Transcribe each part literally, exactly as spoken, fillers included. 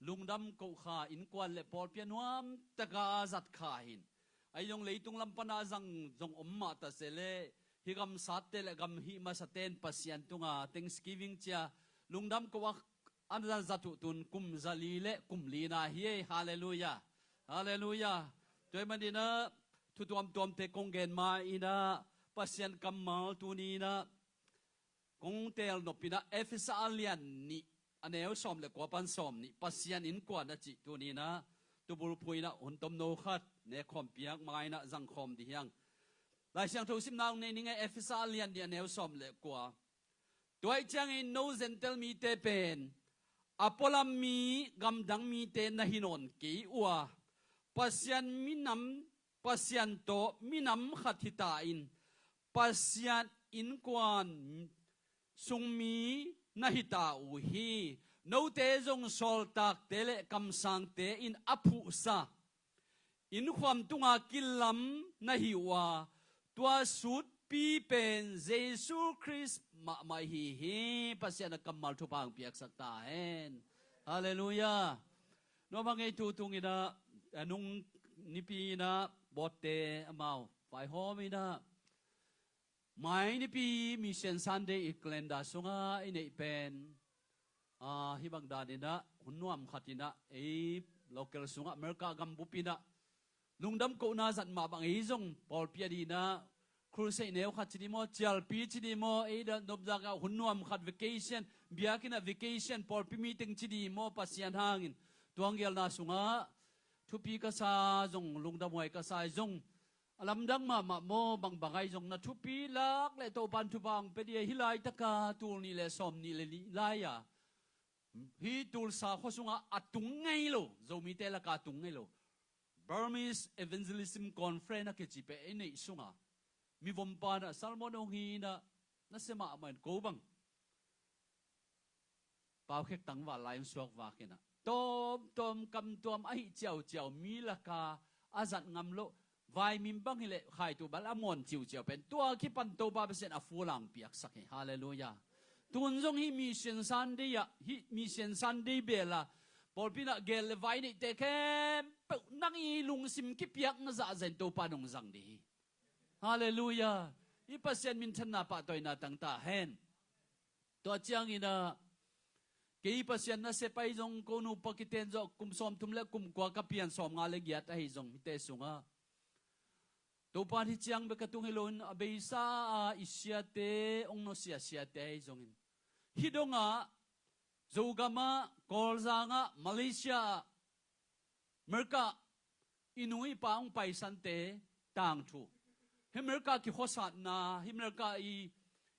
lungdam koh kha innkuan le pawlpi a nuam taka zat kha hi in. Ahi zong leitung lam pana zang zong om mah ta se leh, hih gamsatte le gam hih masate'n Pasian tunga Thanksgiving ci-a lungdam koh a, a zat uh tun kum zali le kum lina hi ei. Halleluiah. Halleluiah. Tua ahih manin ah thu tuamtuamte kong gen ma-in ah Pasian kammal tuni-in ah kong teel nop in ah Efesa a lian nih, a neu sawm le kua pan sawm nih, Pasian innkuan a cih tuni-in ah tubulphu in ah hun tomno khat ne khawm piak ma-in ah zang khawm dih hi hang. Lai Siangtho simna hong nei ning ei. Efesa a lian nih, a neu sawm le kua. Tua ahih ciangin no Gentail mite pen a pualam mi, gamdang mite na hi nawn kei uh a, Pasian minam, Pasian tawh minam khat hi ta in, Pasian innkuan sung mi na hi ta uh hi. Note zong sawltakte le kamsangte in a phuhsa innkhuam tunga kilam na hi uh a, tua sutpi pen Jesu Khrist mahmah hi hi. Pasian a kammal thupha hong piaksak ta hen. Halleluiah. Nuam a ngei thu tungin ah, a nung nipi in ah bawtte amau vaihawm in ah, mai nipi Mission Sunday i calendar sungah i neih pen, ah, hih bang danin ah hun nuam khat in ah ei local sungah America gam bup in ah lungdam kohna zat mah bang ei zong pawlpi a dingin ah crusade neu khat ci ding maw, cialpi ci ding maw, ei da nopzak ah hun nuam khat vacation, biakinn ah vacation, pawlpi meeting ci ding maw, Pasian hangin tua hong gelna sungah thupi ka sa zong, lungdamhuai ka sa zong, a lamdang mahmah maw, bangbang ahi zong na thupi lak le Topan thupha hong pia dih. Hih laitaka tul nih le sawm nih le nih lai-a hih Tulsa khua sungah a tung ngei lo, Zomite laka a tung ngei lo Burmese Evangelism Conference a kici pen ei neih sungah mivompa in ah sermon hong hi in ah, nasia mahmah in ko bang pau khek tangval lai hong suak vak in ah, tawmtawm kamtuam ahih ciauciau mi laka a zat ngam loh vaimim bang hi leh khaitu bal a muan ciuciau pen tua kipan Topa Pasian a fulang piaksak hi. Halleluiah. Tun zong hih Mission Sunday ah, hih Mission Sunday bel ah pawlpi in ah gel le vai neihte khempeuh nang i lungsim kipiakna zahzah in Topa in hong zang ding hi. Halleluiah. I Pasian minthanna pahtawina tang ta hen. Tua ciangin ah kei Pasian nasep ahi zong, ko nupa kiten zawh kum sawmthum le kum kua ka pian, sawmnga le giat ahi zong hihte sungah Topa in hih ciang bek ka tung hi loin a beisa a i siate hong nusia siate ahi zongin, hih dongah Zogam ah, Kawlzang ah, Malaysia ah, America i nu i pa hong paisante tangthu, hih America kikhuasatna, hih America i,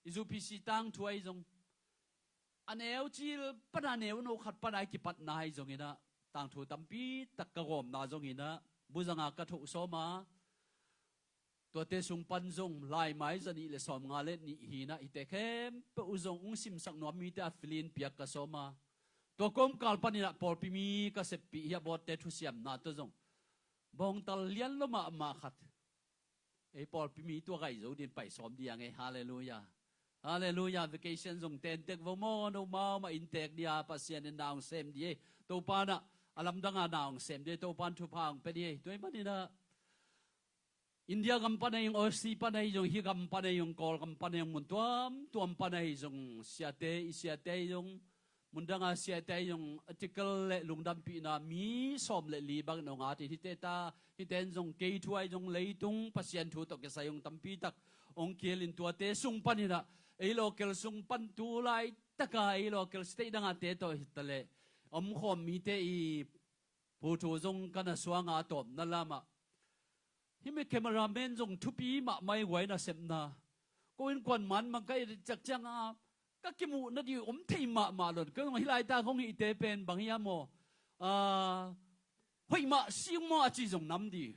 i U P C tangthu ahi zong, a neu cil pana neu no khat pana i kipatna ahi zongin ah tangthu tampi tak ka gawmna zongin ah buzanga ka thoh sawm a, tuate sung pan zong laimai zanih le sawmnga le nih hi in ah, hihte khempeuh uh zong hong simsak nuam mite a filin piak ka sawm a, tua kawmkal panin ah pawlpi mi ka seppih hi a, bawtte thusiamna tawh zong bawngtal lian lo mahmah khat ei pawlpi mi tua gai zo dingin pai sawm dih hang ei. Halleluiah. Halleluiah. Vacation zong tentek vo maw, no mau mah inntek dih a, Pasian in na hong sem dih ei. Topa in ah a lamdang a na hong sem dih ei. Topa in thupha hong pia dih ei. Tua ahih manin ah India gam pan ahi zong, Aussie pan ahi zong, hih gam pan ahi zong, Kawl gam pan ahi zong, mun tuamtuam pan ahi zong, siate, i siate ahi zong, mundanga siate ahi zong, article le lungdampihna mi sawm le li bangin hong at in, hihte ta, hihte in zong kei thu ahi zong, leitung Pasian thu tawh kisai zong tampi tak hong kihel in, tuate sung panin ah ei local sung pan tu laitaka ei local state dangate tawh hi ta leh omkhawm mite i phu thu zong ka na suang a, a tawpna lamah hih mi cameraman zong thupi mahmah hi, guai nasepna. Ko innkuan man bang ka et ciakciang a, ka kimuhna dih om thei mahmah lo in. Kei zong hih laitak hong hihte pen bang hiam aw, ah, hoih mah si ung maw a ci zong nam dih.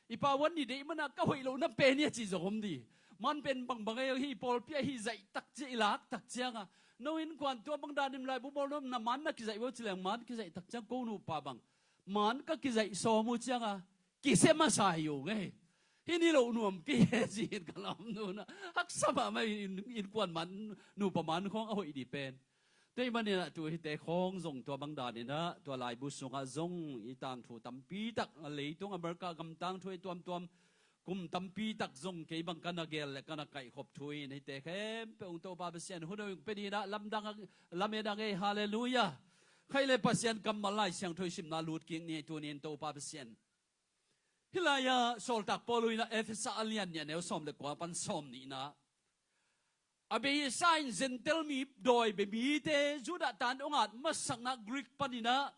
I pa wan ni deih manah ka hoih lohna pen hi a ci zong om dih. Man pen bangbang ahi, hih pawlpi ah hih zaih takciang, i lak takciang a, no innkuan tua bang danin laibu bawl nuam na man na kizaih vo ci leng, man kizaih takciang ko nupa bang man ka kizaih sawm uh ciang a, kisia masa hi ung ei. Hih ni loh nuam kei e ci-in ka lamnu in ah haksa mahmah in, innkuan man, nupa man khawng a hoih dih pen. Tua ahih manin ah tu hite khawng zong tua bang danin ah tua laibu sungah zong i tangthu tampi tak, a leitung America gam tangthu i tuamtuam kum tampi tak zong kei bang ka na gel le ka na kaihkhop thu in hite khempeuh ung Topa Pasian hun hong pia dingin ah lamdang a, lamen a ngei. Halleluiah. Khaih le Pasian kammal Lai Siangtho i simna lut kik ni. Tuni in Topa Pasian, hih lai-ah sawltak Paul in ah Efesa a lian nih a neu sawm le kua pan sawm nihna, a beisa in Gentile mi dawi bia mite Judah tan hong at masakna Greek panin ah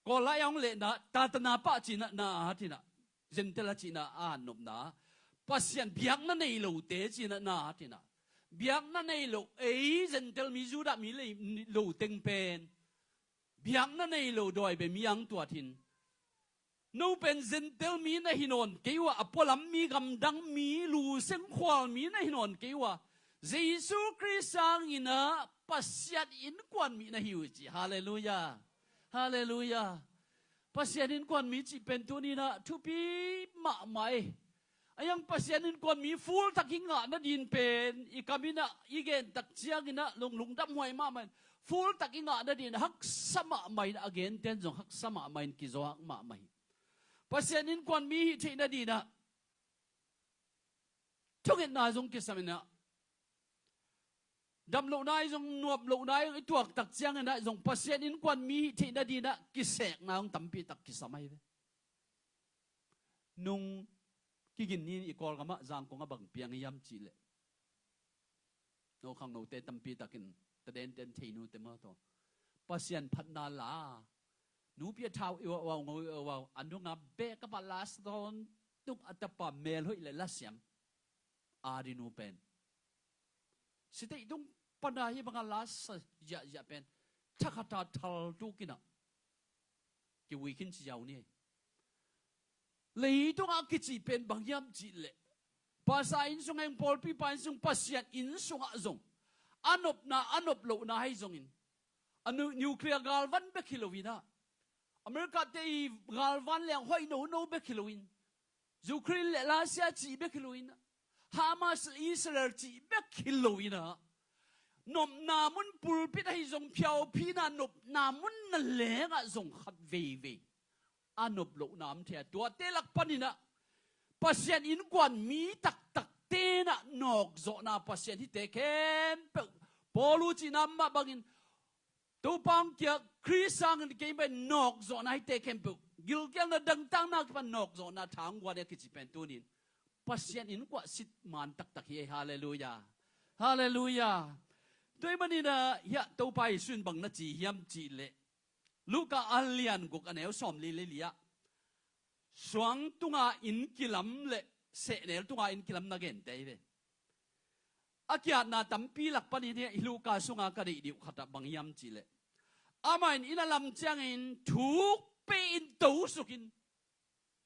Kawl lai-ah hong lehna tatana pah cihna na at in ah, Gentile a cihna a at nopna, Pasian biakna nei lote cihna na at in ah, biakna nei lo ei Gentile mi Judah mi lei lo teng pen biakna nei lo dawi bia mi ang tuat in, no pen Gentile mi na hi nawn kei uh a, a pualam mi, gamdang mi, lu seng khual mi na hi nawn kei uh a, Jesu Khrist sangin ah Pasian innkuan mi na hi uh ci. Halleluiah. Halleluiah. Pasian innkuan mi cih pen tuni in ah thupi mahmah ei. A iang Pasian innkuan mi full tak i ngah nadin pen i kam in ah i gen tak ciangin ah lung, lungdam huai mahmah in, full tak i ngah nadin haksa mahmah in, a genten zong haksa mahmah in, kizaw hak mahmah hi. Pasian innkuan mi hih theih nadin ah thungetna zong kisam in ah, dam lohna i zong, nuam lohna i zong, i tuak tak ciangin ah zong Pasian innkuan mi hih theih nadin ah kisekna zong tampi tak kisam ahi ve. Nung kigin ni i Kawlgam ah Zangkong ah bang piang hiam cih leh, no khangnote tampi takin tadenten thei nute maw taw, Pasian phatna la, nupi a thau i wau, ngo i wau, a nunga beh ka pah la sa tawntung a tapa melhoih le lasiam a dinu pen, siteih tung pana hih banga la sa ziahziah pen thakhata thaltuk in ah kiui khin ci ziau ni. Leitungah a kici pen bang hiam cih leh, pasa inn sung heng, pawlpi pa inn sung, Pasian inn sungah zong a nopna, a nop lohna ahi zongin, a nu-, nuclear galvan bek hi lo in ah, America te i galvan leng hoih nono bek hi lo in, Ukraine le Russia cih bek hi lo in ah, Hamas le Israel cih bek hi lo in ah, nopna mun pulpit ahi zong phiauphi in ah nopna mun na lengah zong khat veivei a nop lohna om thei a, tuate lak panin ah Pasian innkuan mi taktakte in ah nawkzawhna Pasian hihte khempeuh, Paul uh cihna mah bangin, Topa hong kia Khrist sangin keimah in nawkzawhna hihte khempeuh, gilkialna dangtakna kipan nawkzawhna tha hong guan hi a kici pen tuni in Pasian innkuan sit man taktak hi ei. Halleluiah. Halleluiah. Tua ahih manin ah hiah Topa Jesu in bang na ci hiam cih leh, Luka a lian guk a neu sawmli le li ah suang tunga inn kilam le sehnel tunga inn kilam na gente ahi ve. A kiatna tampi lak panin hih Luka sunga ka deih dih uh khat ah bang hiam cih leh, amah in inn a lam ciangin thukpi in tosuk in,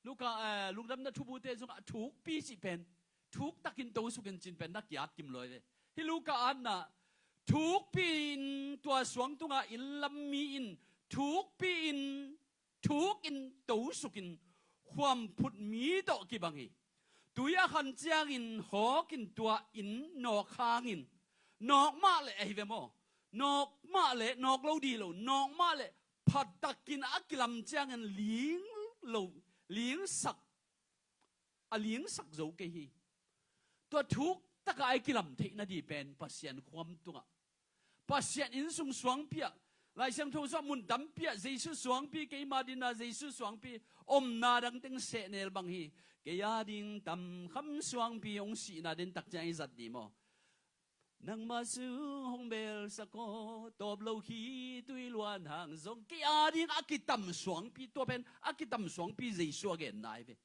Luka, eh, Lungdamna Thubute sungah thukpi cih pen thuktakin tosuk in cih pen na kiat kim lo ahi ve. Hih Luka atna, thukpi in tua suang tunga inn lam mi in thukpi in, thuk in tosuk in khuam phut mi tawh kibang hi. Tui a khan ciangin hawk in tua inn nawk hangin, nawk mah leh ahi ve maw, nawk mah leh, nawk lo dih lo, nawk mah leh pha takin a kilam ciangin ling lo, lingsak, a lingsak zo kei hi. Tua thuk takah a kilam theih nadih pen Pasian khuam tungah, Pasian inn sung suangpi ah, Lai Siangtho sungah mun tampi ah Jesu suangpi, keima dinna Jesu suangpi, omna dang teng sehnel bang hi. Kei a ding tam kham suangpi hong sihna den tak ciang i zat dih maw? Nangmah sung hong belsak aw, tawp lo khitui luan hang zong kei a ding a kitam suangpi, tua pen a kitam suangpi Jesu a genna ahi ve.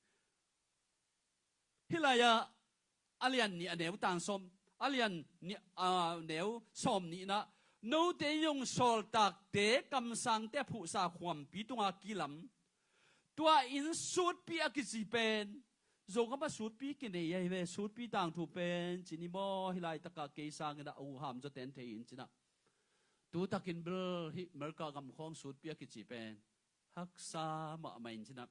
Hih lai-ah a lian nih a neu tang sawm, a lian nih a neu sawm nihna, note zong sawltakte kamsangte a phuhsa khuampi tunga kilam, tua inn sutpi a kici pen, Zogam ah sutpi kinei ahi ve, sutpi tangthu pen cin hi maw, hih laitakah kei sangin ah a uham zawten thei in cinah. Tutakin bel hih America gam khawng sutpi a kici pen haksa mahmah in cinah.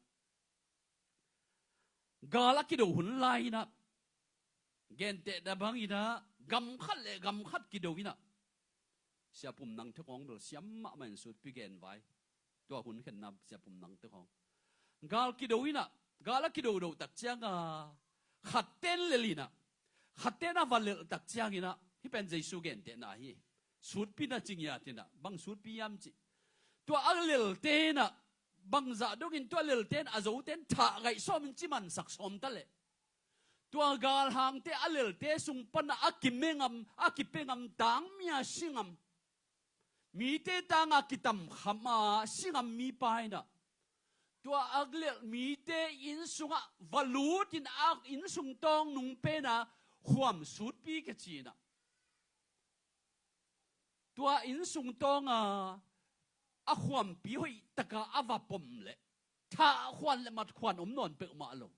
Gal a kido hun lai inah, gentehna bang inah gam khat le gam khat kido inah, Sia Pum Nangte khawng bel siam mahmah in sutpi genvai. Tua hun khenna Sia Pum Nangte khawng gal kido inah, gal a kidodoh tak cianga khatten lel inah, khatten a va lelh tak cianginah, hih pen Jesu gentehna hi. Sutpi na ci ngiat inah, bang sutpi hiam cih, tua a lelte inah bangzah dongin tua lelte in a zote in thah gaih sawmin cimansak sawm ta leh, tua galhangte a lelte sung panah a kime ngam, a kipe ngam, tangmia si ngam, mite tanga kitamkham a si ngam mipa inah, tua a lelh mite inn sungah va lutin a inn sung tawng nung pena khuam sutpi ka ci inah, tua inn sung tawnga a khuampi hoihtaka a va pom leh, thah khuan le mat khuan om nawn peuhmah lo.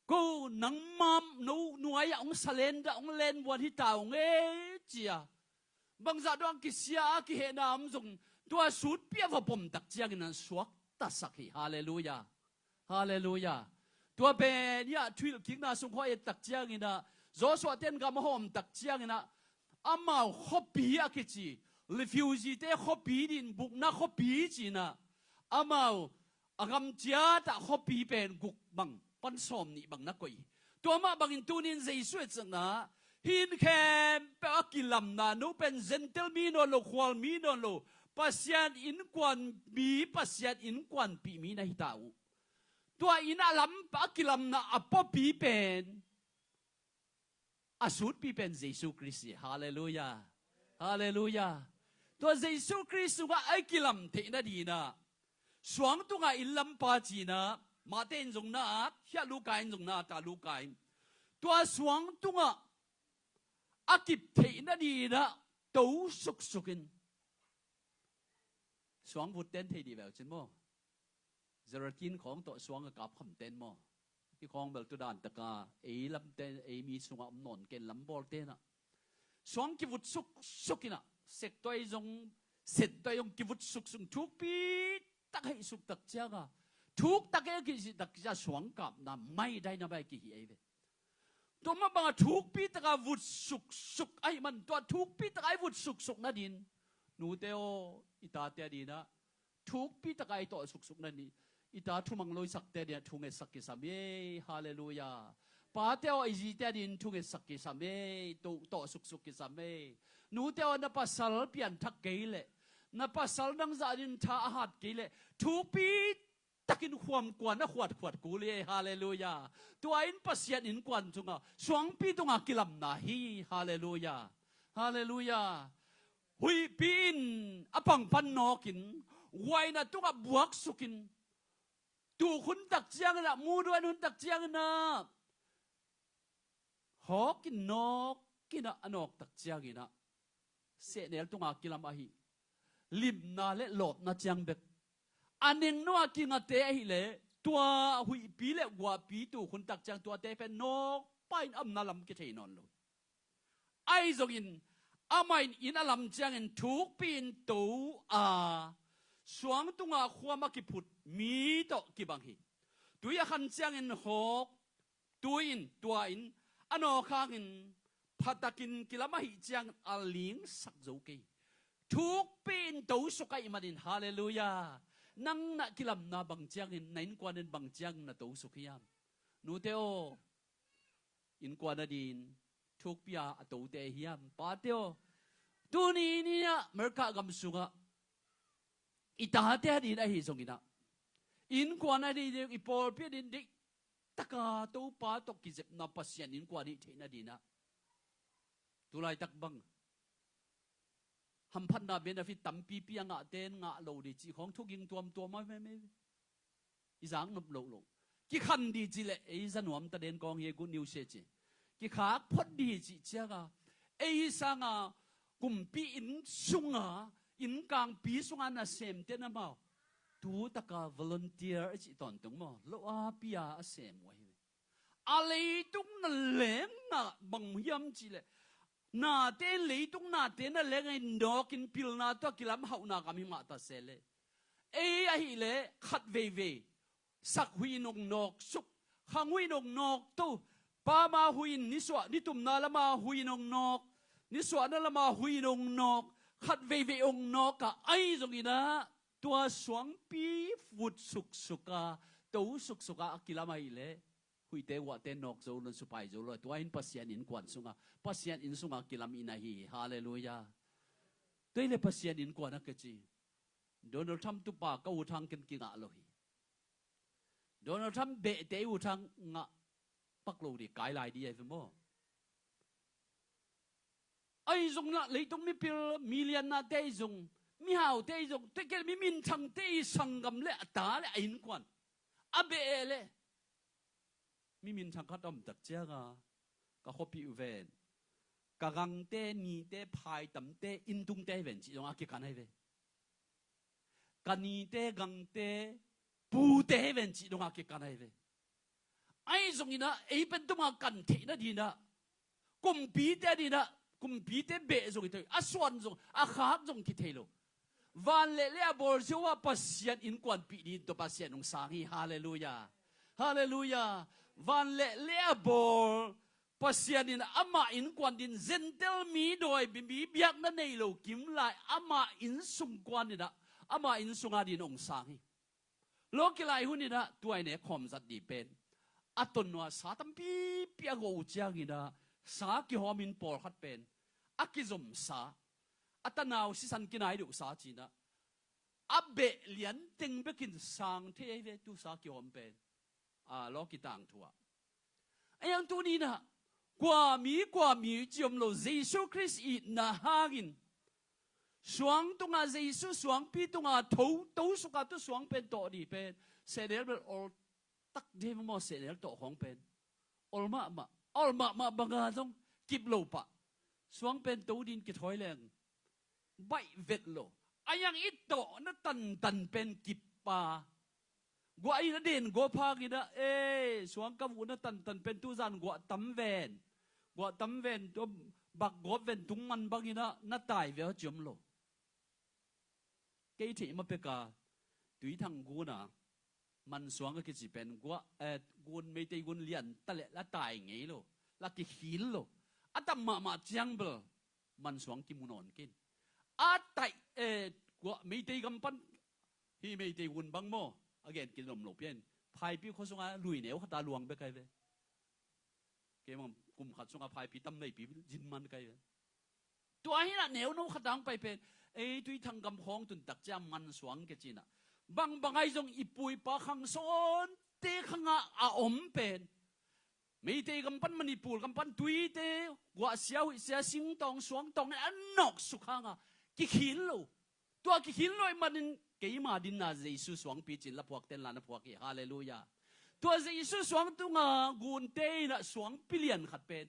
Ko nangmam no nuai-ah hong salen dah hong lenvuan hita hong e cia, bangzah dong kisia a kihehna om zong, tua sutpi a va pom tak ciangin an suaktasak hi. Halleluiah. Halleluiah. Tua pen hiah thuhilhkikna sung khuai et tak cianginah, Joshua ten gam a hawm tak cianginah, amau khuapi a kici, refugee te khuapi din, bukna khuapi cinah, amau a gam ciatah khuapi pen guk bang pan sawm nih bang na koih hi. Tua mah bangin tunin Jesu et sakna, hih inn khempeuh a kilamna, no pen Gentile mi nawn lo, khual mi nawn lo, Pasian innkuan mi, Pasian innkuanpih mi na hita uh. Tua inn a lam a kilamna a puapi pen, a sutpi pen Jesu Khrist hi. Halleluiah. Halleluiah. Tua Jesu Khrist sungah a kilam theih nadinah, suang tungah inn lampa cinah, Mate in zong na at, hiah Luka in zong na at a, Luka in tua suang tungah a kip theih nadinah to suksuk in, suang vut ten thei dih veu cin maw? Zerakin khawng tawh suang a kap kham ten maw? Hih khawng bel tu dan taka ei lamte, ei mi sungah om nawn ken lam bawl tenah suang kivut suksuk inah, sektuai zong, sentuai zong kivut suksuk, thukpi tak heih suk tak cianga, thuk tak e kicih tak cianga suang kapna mai daina bai kihih ei ve. Tua mah banga thukpi taka vut suksuk ahih man, tua thukpi taka i vut suksuk nadin, nute aw, i tate adinah thukpi taka i tawh suksuk nadin, i ta thumang loisakte adinah thungetsak kisam hi. Halleluiah. Pate aw, i zite adin thungetsak kisam hi. Tawh, tawh suksuk kisam hi. Nute aw, na pasal pianthak kei leh, na pasal nangzah adin tha a hat kei leh, thukpi takin khuam kuan a khuatkhuat kul hi. Halleluiah. Tua in Pasian innkuan tunga, suangpi tunga kilamna hi. Halleluiah. Halleluiah. Huihpi in a pangpan nawkin, huaina tungah buaksukin, tukhun tak cianginah, muduan hun tak cianginah, hawkin nawkinah, a nawk tak cianginah sehnel tunga kilam ahi, limna le lawpna ciang bek, a nengno a kingate ahileh, tua huihpi le guahpi tukhun tak ciang tuate pen nawkpa in a omna lam kithei nawn lo. Ahi zongin amah in inn a lam ciangin thukpi in to a, suang tunga khuam a kiphut mi tawh kibang hi. Tui a khan ciangin hawk, tui in, tua in, a nawk hangin phatakin kilam ahih ciangin a lingsak zo kei. Thukpi in tosuk ahih manin, halleluiah. Nang na kilamna bang ciangin, na innkuan in bang ciangin na tosuk hiam? Nute aw, innkuan adin thukpi a a tote hiam? Pate aw, tuni ni-ah America gam sungah i tate adin ahi zonginah, innkuan adin, i pawlpi adin deihtaka Topa tawh kizepna Pasian innkuan hih theih nadinah, tulaitak bang hamphatna benefit tampipi a ngahte in ngah lo dih cih khawng thuging tuamtuam a meme. I zak nop loh loh. Kikhan dih cih leh ei za nuam ta den kawng hi, good news hi ci. Kikhak phot dih cih cianga, ei sanga kumpi inn sunga, innkangpi sunga nasemte in amau tutaka volunteer a cih tawntung maw, lo a pia a sem uh ahi ve. A leitung na lengah bang hiam cih leh, nate in, leitung nate na lengah in nawkin pilna tawh kilam hauhna gam hi mah ta se leh, ei ahileh khat veivei sak huih in hong nawk suk, khang huih in hong nawk to, pama huih in, nisuah nitumna lama huih in hong nawk, Nisuahna lama huih in hong nawk, khat veivei hong nawk a, ahi zongin ah tua suangpi vut suksuk a, to suksuk a, a kilam ahih leh huihte guahte nawk zo lo, supai zo lo. Tua in Pasian innkuan sungah, Pasian inn sungah kilam inn ahi hi. Halleluiah. Tua hi leh Pasian innkuan a kici. Donald Trump tupa ka ut hang ken kingah lo hi. Donald Trump behte i ut hang ngah pak lo ding, kai lai ding ahi ve maw? Ahi zong lah leitung mipil, miliannate ahi zong, mihaute ahi zong, tua kei leh mi minthangte i sanggam leh a ta leh a innkuan a beh leh, mi minthang khat a om tak ciang a, ka khuapih uh ven, ka gangte, nite, phaitamte, inntungte hi ven cih zong a kikan ahi ve. Ka nite, gangte, pute hi ven cih dong a kikan ahi ve. Ahi zongin ah ei pen tuma kan theih nading in ah, kumpite ading in ah, kumpite beh zong hi thei, a suan zong, a khak zong kithei lo. Van leh lei a bawl ziau a Pasian innkuanpih ding tua Pasian hong sang hi. Halleluiah. Halleluiah. Van leh lei a bawl Pasian in amah innkuan ding, Gentile mi, dawi mi, biakna nei lo kim lai, amah inn sungkuan in ah, amah inn sung ading hong sang hi. Lawki lai hun in ah tua i nek khawm zat ding pen, a ton uh a sa tampipi a gawh uh ciangin ah, sa kihawm in pawlkhat pen a kizom sa, a tanau sisan kinai deuh sa ci-in ah, a beh lian teng bekin sang thei ahi ve tu sa kihawm pen. A, lawki tangthu ah. A, yang tuni in ah, kua mi, kua mi ci om lo, Jesu Khrist itna hangin suang tungah, Jesu suangpi tungah tho, to suk a, tu suang pen tawh ding pen, sehnel bel ol tak ding maw, sehnel tawh khawng pen ol mahmah, ol mahmah bang a zong kip lo pah, suang pen to ding kithawi leng baih vet lo. A, yang i tawhna tantan pen kip a, guah in a den gawp hangin ah, e, suang ka vuhna tantan pen tuzan guah tam ven, guah tam ven, tua bak gawp ven tung man bangin ah na tai ve aw ci om lo. Kei theih ma pek a, Tuithang gun a Mansuang a kici pen guah, e, gun, Meitei gun lian ta leh la tai ngei lo, la kikhil lo. A tam mahmah ciang bel Mansuang kimu nawn kei in. A taih, e, guah, Meitei gam pan, hih Meitei gun bang maw, a gen kei lom lo pian, Phaipi khua sungah lui neu khat a luang bek ahi ve. Kei bang kum khat sungah Phaipi tam, Meitei zin man ka hi ve. Tua hi in ah neuno khat a hong pai pen, ei, Tuithang gam khawng tun tak ciang Mansuang kici in ah, bangbang ahi zong i pu i pa khang sawnte khang ah a om pen, Meitei gam pan, Manipur gam pan, Tuite, guah sia, huih sia, singtawng, suangtawng in a nawk suk hang a, kikhil lo. Tua kikhil lo ahih manin keima ding in ah Jesu suangpi ci-in la phuakte'n la na phuak hi. Halleluiah. Tua Jesu suang tungah gunte in ah suangpi lian khat pen,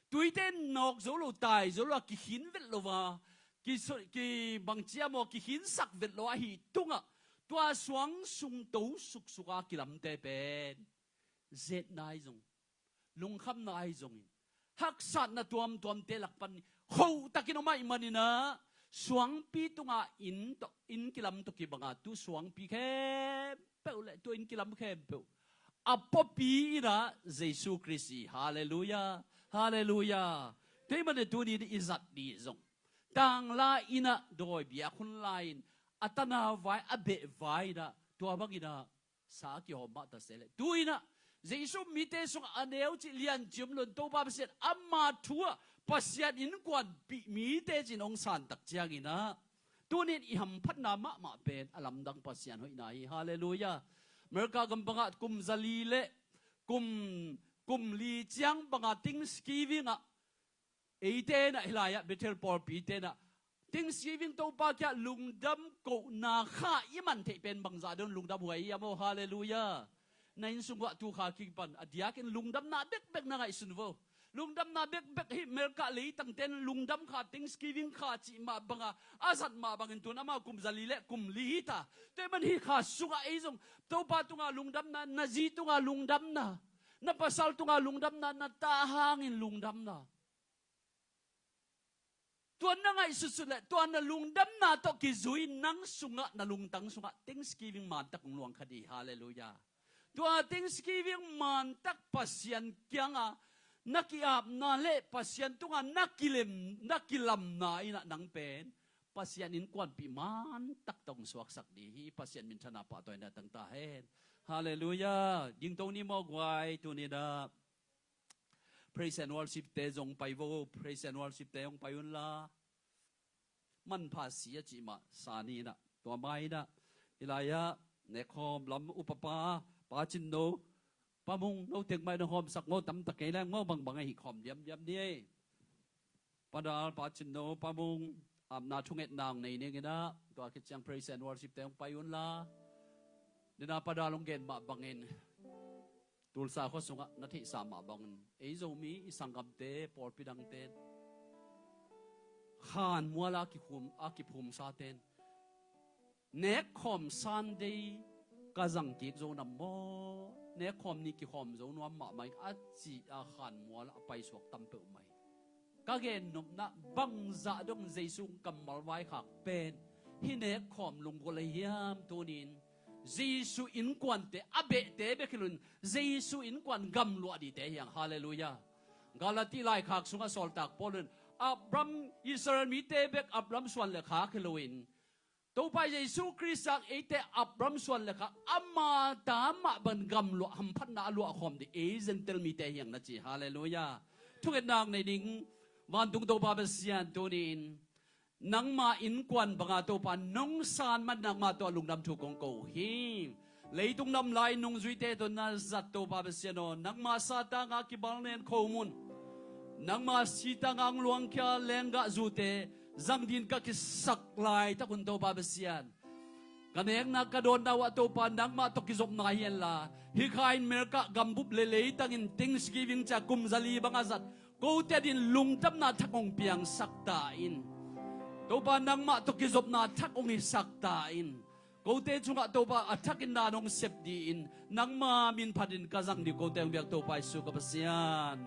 Tuite nawk zo lo, tai zo lo a, kikhin vet lo a, ki, ki bang ci a maw, kikhinsak vet lo ahih tungah, tua suang sung to suksuk a kilamte pen, zetna ahi zong, lungkhamna ahi zongin, haksatna tuamtuamte lak pan khoh takin om ahih manin ah, suangpi tungah inn tawh, inn kilam tawh kibang a, tu suangpi khempeuh leh tu inn kilam khempeuh a pawpi in ah Jesu Khrist hi. Halleluiah. Halleluiah. Tua ahih manin tuni in i zat ding zong, tanglai in ah dawi biak hun lai-in a tanau vai, a beh vai in ah, tua bangin ah sa a kihawm mah ta se leh, tu in ah Jesu mite sungah a neu cih lian ci om lo in, Topa Pasian ama thu ah Pasian innkuanpih mite ci-in hong san tak ciangin ah, tuni in i hamphatna mahmah pen a lamdang Pasian hoihna hi. Halleluiah. America gam bangah kum zali leh kum, kum li ciang bangah Thanksgiving ah, eite in ah hih lai-ah Bethel pawlpite in ah Thanksgiving Topa kiangah lungdam kohna kha i man theih pen bangzah dong lungdam huai hiam aw? Halleluiah. Na inn sung uah tu kha kipan a diakin lungdamna bekbek na ngaihsun vo. Lungdamna bekbek hi. Melkah leitangte in lungdam kha, Thanksgiving kha cih mah bangah a zat mah bangin tu in amau kum zali leh kum li hi ta. Tua ahih manin hih kha sungah ei zong Topa tungah lungdamna, na zi tungah lungdamna, na pasal tungah lungdamna, na ta hangin lungdamna. Tua na ngaihsutsut leh tua na lungdamna tawh kizui nang sungah, na lungtang sungah Thanksgiving mantak hong luang kha ding hi. Halleluiah. Tua Thanksgiving mantak Pasian kiangah na ki-apna le Pasian tungah na kilem, na kilamna in ah nang pen Pasian innkuanpih mantak tawh hong suaksak ding hi. Pasian minthanna pahtawina tangta hen. Halleluiah. Dingto ni maw guai, tuni-in ah praise and worship te zong pai vo. Praise and worship te hong pai unla, manpha si a cih mah sa ni-in ah, tua mah in ah, hih lai-ah nekkhawm lam upapa Pa Cin No, Pa Mung, no teng mah in hong hawmsak maw, tamtak kei leng maw, bangbang ahi khawm diamdiam ni ei. Pa Dal, Pa Cin No, Pa Mung, apna thungetna hong nei ning in ah, tua khit ciang praise and worship te hong pai unla. Nidang Pa Dal hong gen mah bangin, Tulsa khua sungah na theihsa mah bangin, ei Zomi i sanggamte, pawlpi dangte in Khanmual a kikhum, a kiphumsate in, nekkhawm Sunday ka zang kik zo nam maw, nekkhawm ni kikhawm zo nuam mahmah ing, a cih a Khanmual a paisuak tam peuhmah hi. Ka gennopna, bangzah dong Jesu kammal vaikhak pen hih nekkhawm lunggulh ahi hiam? Tuni-in Jesu innkuante, a behte bek hi loin Jesu innkuan gamluah dingte hi hang. Halleluiah. Galati laikhak sungah sawltak Paul in, Abraham, Israel mite bek Abraham suan le khak hi loin, Topa Jesu Khrist in eite Abraham suan le khak, ama ta mah bangin gamluah, hamphatna a luahkhawm ding ei Gentile mite hi hang, na ci. Halleluiah. Thungetna hong nei ding vantung Topa Pasian, tuni-in nangma innkuan banga Topa nong san man nangma tawh lungdam thu kong ko hi. Leitung lam lai nungzuite tawh na zat Topa Pasian aw, nangma satanga kibal nen khomun, nangma sitanga hong luangkhia lenggah zute zang dingin ka kisak laitak un Topa Pasian, ka nekna ka dawnna uh ah Topa nangmah tawh kizopna hi henla, hih kha in America gambup le leitangin Thanksgiving ci-a kum zali banga zat kote adingin lungdamna thak hong piangsak ta in. Topa nangmah tawh kizopna thak hong hisak ta in. Kote tungah Topa a thakin dan hong sep dingin nangma min phatin ka zang ding uh kote hong biak Topa Jesu ka Pasian.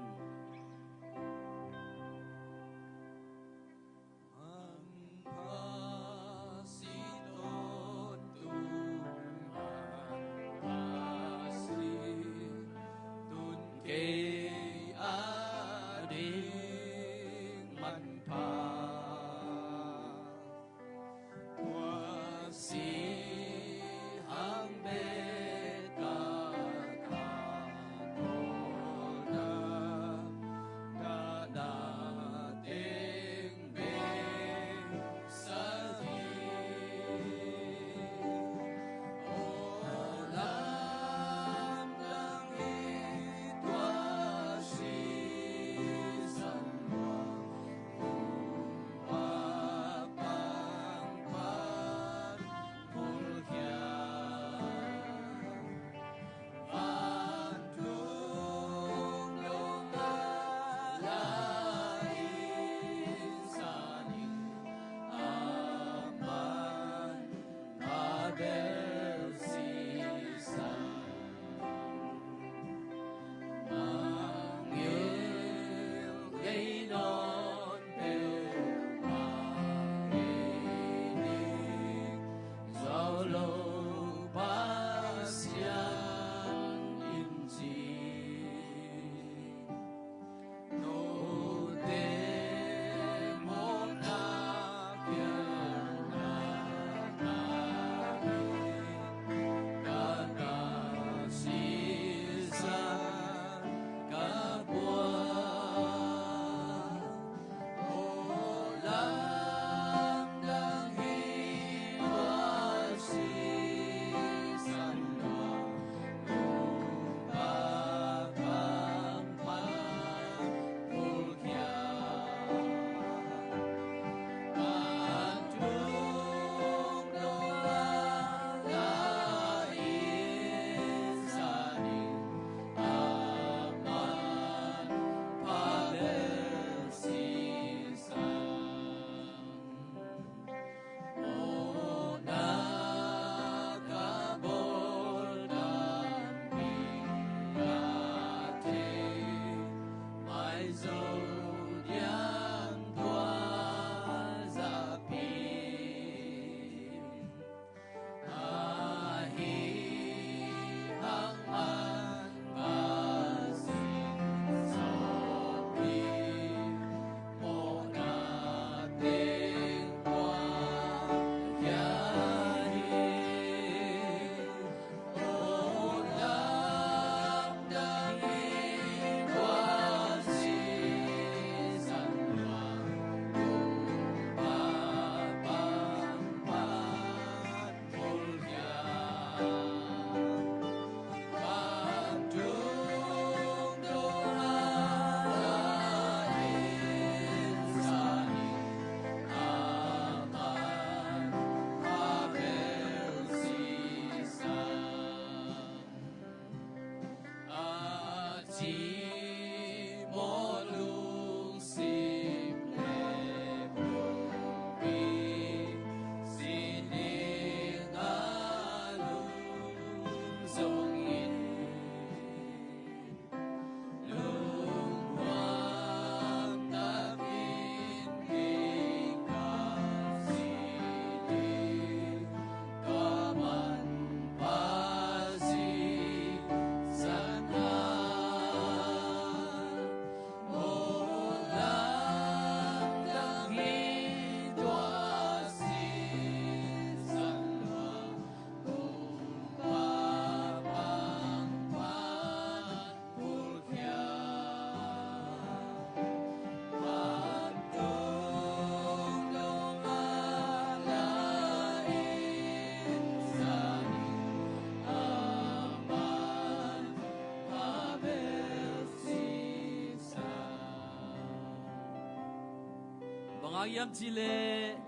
Hiam cih leh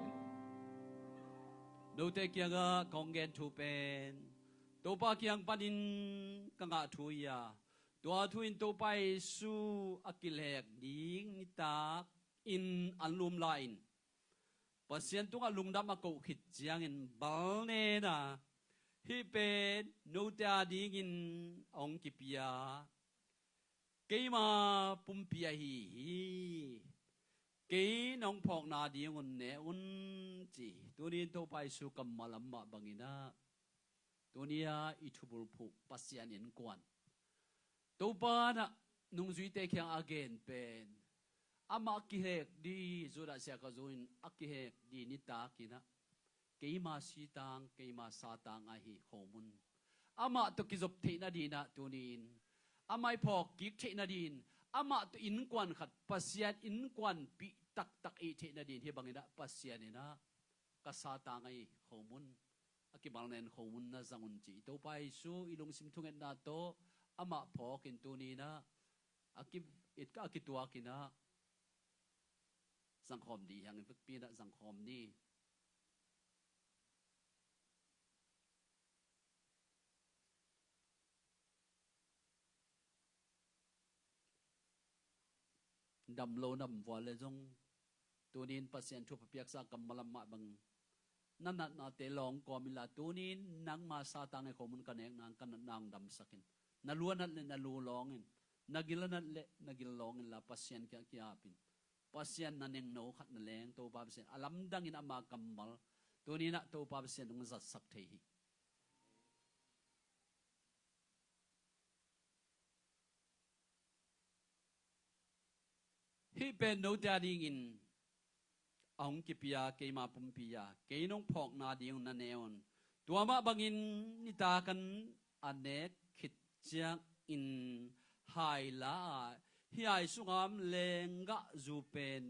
note kiangah kong gen thu pen Topa kiang panin ka ngah thu hi a, tua thu in Topa Jesu a kilek ding nitak in an lum lai-in Pasian tungah lungdam a koh khit ciangin bal nen a, hih pen note a dingin a hong kipia keima pumpi ahi hi. Kei nong phawkna dingun ne un, ci hi. Tuni in Topa Jesu kammal amah bangin ah, tuni a i thubulphuh Pasian innkuan, Topa in ah nungzuite kiang a gen pen, amah kihek ding, Judas Iskariot in a kihek ding nitakin ah, keima sitang, keima satang ahi khawm un. Amah tawh kizop theih nadingin ah tuni in, amah i phawk kik theih nadingin, amah tawh innkuan khat, Pasian innkuanpih taktak i hih theih nadingin, hih bangin ah Pasian in ah ka satang ahi khawm un, a kimal nen khawm un, na zang un, ci hi. Topa Jesu i lungsim thungetna tawh amah phawkin tuni in ah a ki, it, a kituakin ah zangkhawm ding hi hang. I vekpi in ah zangkhawm ni. Dam lo nam vua le zong, tuni in Pasian thupha piaksa kammal amah bang, na natnate lawng kawm inla, tuni in nangma satang ahi khawm un, ka nekna, ka natna hong damsak in. Na lu a nat leh na lu lawng in, na gil a nat leh na gil lawng inla, Pasian kiang ki-ap in. Pasian na nengno khat na leng, Topa Pasian a lamdangin ama kammal tuni in ah Topa Pasian hong zatsak thei hi. Hih pen note a dingin a hong kipia keima pumpi a, kei nong phawkna ding na ne un. Tua mah bangin nitak in a nek khit ciangin hai la a, hih hai sungah om lenggahzu pen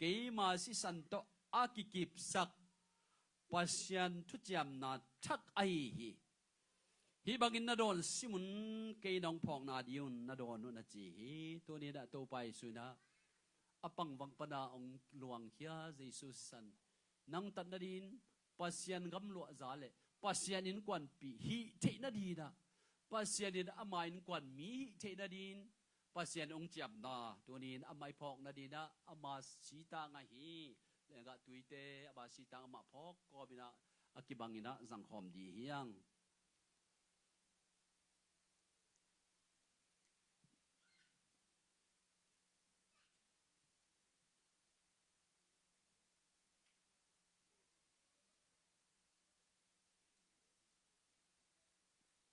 keima sisan tawh a kikipsak Pasian thuciamna thak ahi hi. Hih bangin na dawn sim un, kei nong phawkna ding un na dawn un, a ci hi. Tuni in ah Topa Jesu in ah a pangvang pan a hong luangkhia Jesu sisan, nang tat nadingin, Pasian gamluahza leh Pasian innkuanpih hih theih nadingin ah, Pasian in ama innkuan mi hih theih nadingin Pasian hong ciamna, tuni in amah i phawk nadingin ah ama sitang ahi, lenggah tuite, ama sitang amah phawk kawmin ah a kibangin ah zangkhawm ding hi hang.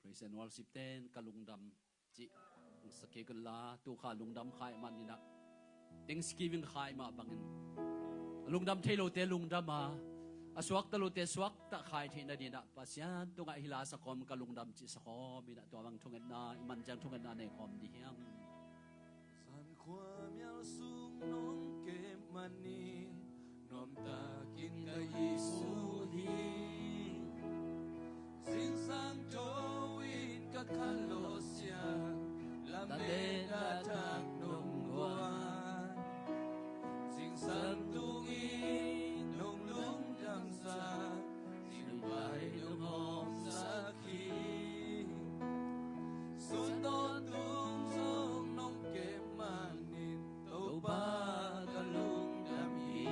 Praise and worship ten, ka lungdam cih hong sak kik un la, tu kha lungdam khai man in ah, Thanksgiving khai mah bangin, a lungdam thei lote lungdam a, a suakta lote suakta khai theih nadingin ah Pasian tungah hih la sakhawm, ka lungdam cih sakhawm in ah, tua bang thungetna, i man ciang thungetna nei khawm ding hi hang. San khuamial sung nong kem manin, nuamtakin ka Jesu hi. Zingsang to in ka khanlawhsiat, lamet a thak nong guan. Zingsang tungin nong lungdamsak, zingbai nong hawmsak hi. Sun tawntung zong nong kem manin, Topa ka lungdam hi.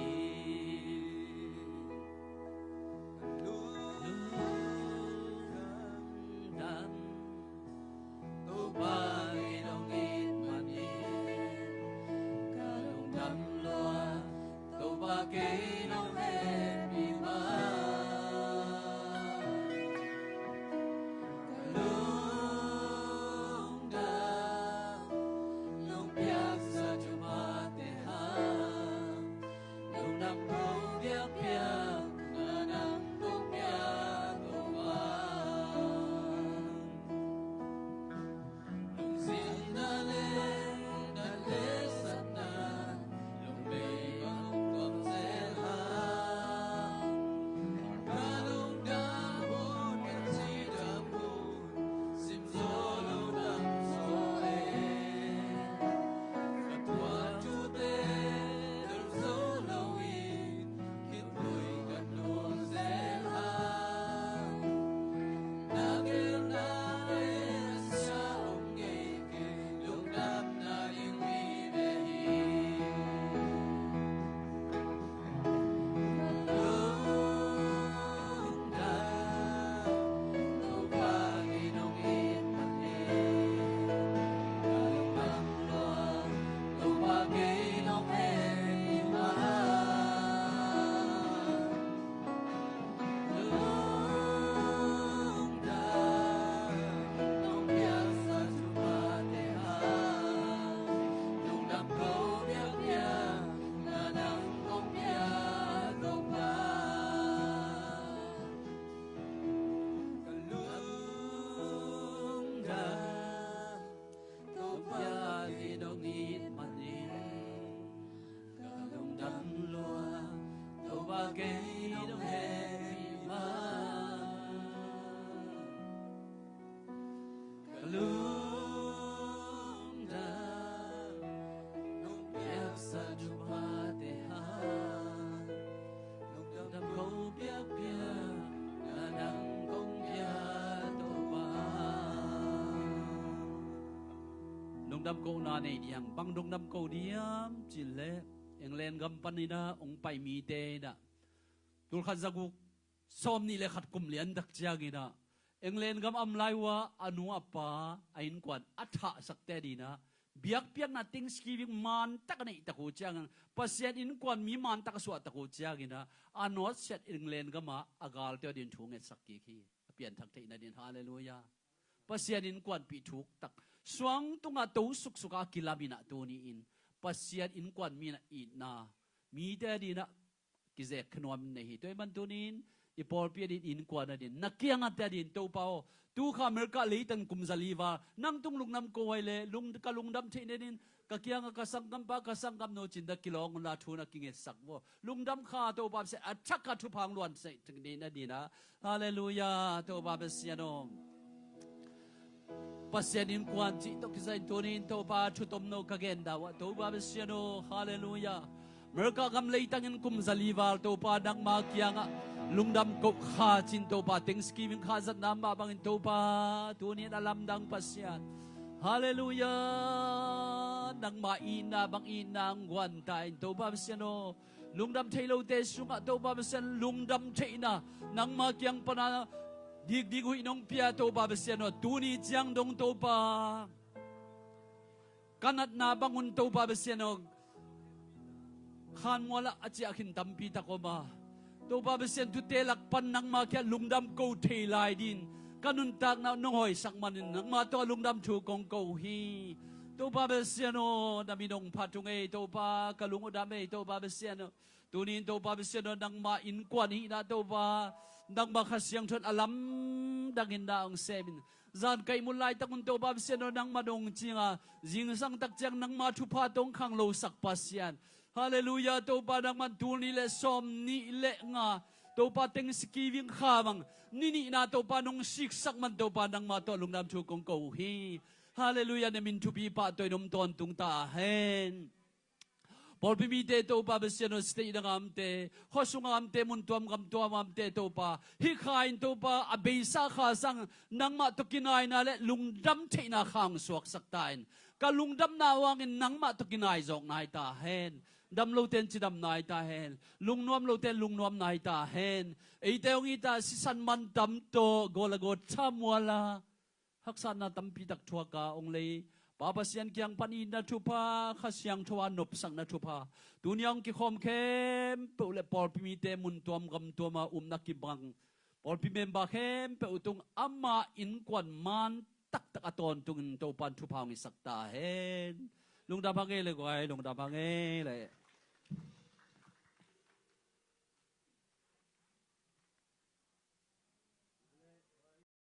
Lungdam kohna nei ding, bang lungdam ko ding hiam cih leh England gam panin ah hong pai mite in ah, tulkhat zaguk sawmnih le khat kum lian tak ciangin ah, England gam a om lai uh ah a nu a pa, a innkuan a thahsakte adingin ah biakpiakna Thanksgiving mantak a neih tak uh ciangin, Pasian innkuan mi mantak a suah tak uh ciangin ah, a nawtsiat England gam ah a galte adingin thu ngetsak kik hi. A pianthak theihna dingin, halleluiah. Pasian innkuanpih thuk tak, suang tungah to suksuk a kilamin ah tuni-in Pasian innkuan mi in ah itna, mite adingin ah kizek kha nuam nei hi. Tua ahih manin tuni-in i pawlpi adingin, innkuan adingin, na kiangah te adingin, Topa aw, tu kha America leitang kum zali val nang tung lungdam ko uh leh, lung, ka lungdam theihna dingin ka kiangah ka sanggampa, ka sanggamnu ci-in na kilawng un la, thu na kingetsak uh. Lungdam kha, Topa Pasian, a thak kha thupha hong luansak theihna dingin ah. Halleluiah, Topa Pasian aw. Pasian innkuan cih tawh kisai tuni-in Topa thu tomno ka gen dah uh ah, Topa Pasian aw, halleluiah. America gam leitangin kum zali val Topa nangma kiangah lungdam koh kha ci-in Topa Thanksgiving kha zatna mah bangin Topa tuni-in a lamdang Pasian, halleluiah, nangma itna bang itna hong guan ta in, Topa Pasian aw. Lungdam thei lote sungah Topa Pasian, lungdam theihna nangma kiang pana dikdik huih nong pia, Topa Pasian aw. Tuni ciang dong Topa, ka natna bangun Topa Pasian aw, khanmual ah a ciah khin tampi tak om a, Topa Pasian, tute lak pan nangma kiang lungdam ko thei lai dingin ka nuntakna nong hawisak manin nangma tawh lungdam thu kong ko uh hi. Topa Pasian aw, na min hong phat ung ei Topa, ka lung uh dam ei Topa Pasian aw. Tuni-in Topa Pasian aw, nangma innkuan hihna Topa, nangma Kha Siangtho in a lamdangin na hong semin, zan ka ihmut laitakun Topa Pasian aw, nangma dong cinga, zingsang tak ciang nangma thupha tawh hong khanglosak Pasian, halleluiah, Topa nangman tul nih le sawmnih le nga Topa Thanksgiving kha bang ni nihna Topa nong siksak man Topa nangma tawh lungdam thu kong ko uh hi. Halleluiah, na min thupi pahtawi in om tawntung ta hen. Pawlpi mite Topa Pasian aw, state dang a omte, khua sung a omte, mun tuam gam tuam a omte Topa, hih kha in Topa a beisa kha sang nangmah tawh kinaina le lungdam theihna kha hong suaksak ta in. Ka lungdamna uh hangin nangmah tawh kinai zawk nai ta hen. Dam lote in cidam nai ta hen. Lungnuam lote in lungnuam nai ta hen. Eite hong it a sisan mantam tawh gawl a gawl thamual a haksatna tampi tak thuak a hong lei Pa Pasian kiang pan itna thupha, Kha Siangtho a nopsakna thupha, tuni a hong kikhawm khempeuh le pawlpi mite mun tuam gam tuam a upna kibang pawlpi member khempeuh tung ama innkuan man taktak a tawntungin Topa in thupha hong hisak ta hen. Lungdam hang ei le guai, lungdam hang ei le.